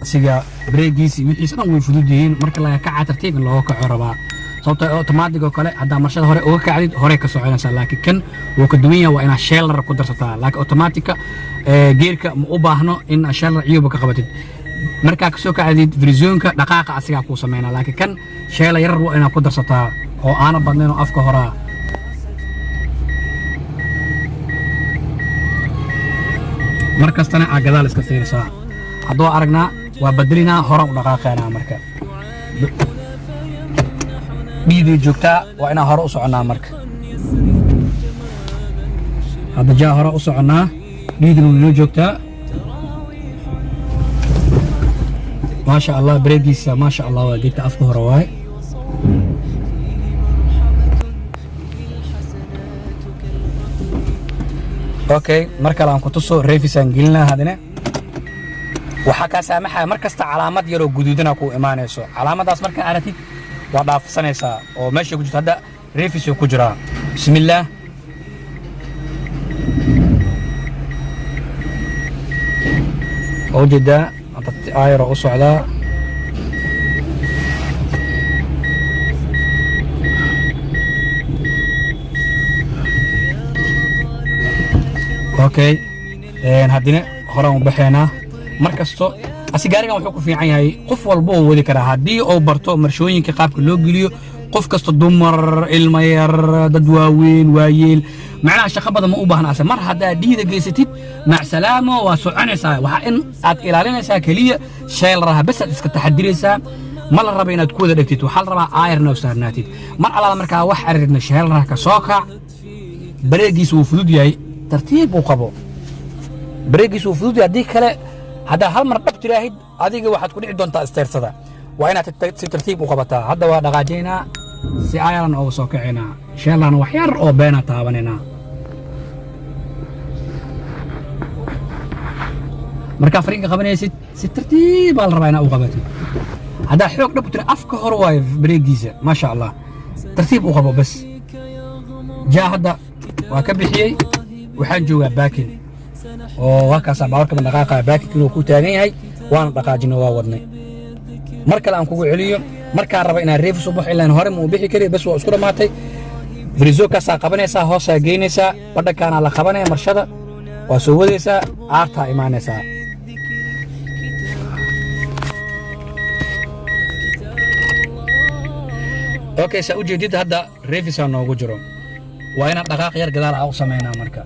Asiga bareegiisi wixiisa dhan way fudud yihiin. Marka laga kacaa, tartiib in looga kaco rabaa, sababtoo automatic oo kale haddaa marshada hore uga kacdid, hore ka soconaysaa, laakiin kan wuu ka duwan yahay, waa inaad sheelar ku darsataa. Laakiin automatic-a gearka ma u baahno in sheelar ciyuba ka qabatid. Markaa kasoo kacdid Frizone-ka, dhaqaaqa asigaa kuu sameynaa, laakiin kan sheela yarar waa inaad ku darsataa oo aana badnayn oo afka horaa. Mar kastana aa gadaal iska fiirisaa. Hadduu aragnaa waa bedelinaa, horaan u dhaqaaqaynaa. Marka dhiiday joogtaa, waa inaan hore u soconnaa. Marka hadda jaa hore u soconnaa, dhiidina way inoo joogtaa. Maasha Allah, bareegiisa maasha Allah, waa geedka afka hore waaye. Okay, mar kale aan ku tuso, reverse-aan gelinaa. Hadine waxaa kaa saamaxaya mar kasta calaamad yaroo guduudana ku imaanayso. Calaamaddaas markaa aragtid, waa dhaafsanaysaa oo meesha ku jirto. Hadda reverse ku jiraa. Bismillaah. Waa ujeedaa, hadda ayaroo u socdaa. Okay, haddina horaan u baxaynaa. Mar kasto asi gaarigan wuxuu ku fiican yahay qof walba uu wadi karaa haddii uu barto marshooyinka qaabka loo geliyo. Qof kasta, dumar, ilma yar, dad waaweyn, waayeel, macnaha shaqo badan ma u baahna ase. Mar haddaad dhiida geysatid, macsalaamo, waa soconaysaa. Waxaa in aad ilaalinaysaa keliya sheelaraha bes, aad iska taxadiraysaa. Ma la raba inaad ku wada dhegtid, waxaa la rabaa aayarna u saarnaatid. Mar allaala markaa wax aragtidna, sheelaraha ka soo kac. Bareegiisa wuu fudud yahay, tartiib u qabo. Bareegiisa wuu fudud yahay. Haddii kale, haddaa hal mar dhab tiraahid, adiga waxaad ku dhici doontaa isteersada. Waa inaad si tartiib u qabataa. Hadda waa dhaqaajaynaa, si ayaran ooga soo kacaynaa. Sheelaan wax yar oo beena taabanaynaa. Markaa fariinka qabanaysid, si tartiib baa la rabaa inaad u qabatid. Haddaa xoog dhab u tira, afka hore waayo bareegiisa, maasha Allah. Tartiib u qabo bas. Jaa, hadda waa ka bixiyey, waxaan joogaa parking oo waa kaasaa baawarka dhaqaaqaya. Parking inuu ku taagan yahay, waana dhaqaajino, waa wadnay. Mar kale aan kugu celiyo. Markaa raba inaan reverse u baxo, ilaan hore ma uu bixi kari, bas waa isku dhammaatay. Frizone-kaasaa qabanaysaa, hoosaa geynaysaa, badhankaanaa la qabanaya, marshada waa soo wadaysaa, aartaa imaanaysaa. Okay, saa ujeedid, hadda reverse-aa noogu jiro. Waa inaan dhaqaaq yar gadaal aa u samaynaa. Marka